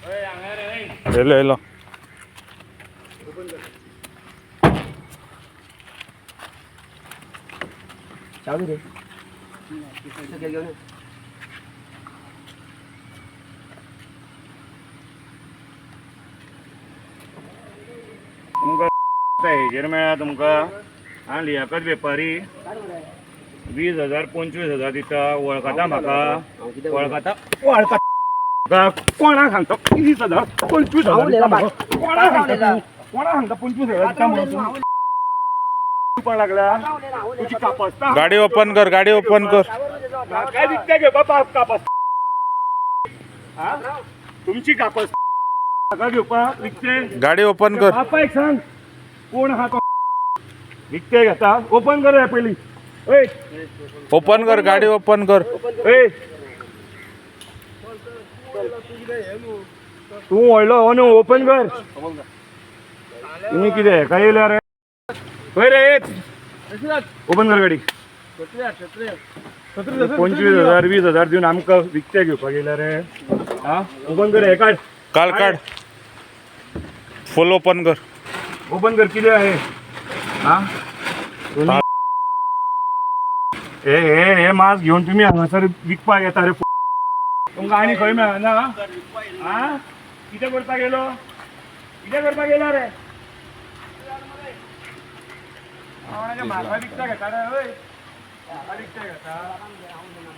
येलो येलो. चालू रे, घेऊन ये. तुमकां हेजेर मेळ्ळा तुमकां. आं, लियाकत वेपारी 20,000 25,000 दिता. वळखता म्हाका, वळखता, वळखता. कोणाक सांगता 20,000 25,000 दिता म्हाका? कोणाक सांगता तूं? कोणाक सांगता 25,000 दिता म्हणून तूं दिवपाक लागला? तुजी कापस्तां गाडी ओपन कर, गाडी ओपन कर. काय विकते घेवपा कापस? आं, तुमची कापस म्हाका घेवपाक विकते? गाडी ओपन कर. बापायक सांग कोण हा तो विकते घेता. ओपन कर रे पयलीं. ओय. ओपन कर, गाडी ओपन कर. ए, तूं व्हडलो हो न्हू, ओपन कर. तुमी कितें हेका येयल्या रे? खंय रे? ओपन कर गाडी. 25,000 20,000 दिवन आमकां विकते घेवपाक येयल्या रे? आं, ओपन कर, हे काड. काल काढ, फुल ओपन कर. ओपन कर. कितें आहे? आं, तुमी हे हे हे मास्क घेवन तुमी हांगासर विकपाक येता रे? तुमकां आनी खंय मेळना? आं, कितें करपाक येयलो? कितें करपाक येयला रे? म्हाका विकता घेता रे? हय, म्हाका विकता घेता.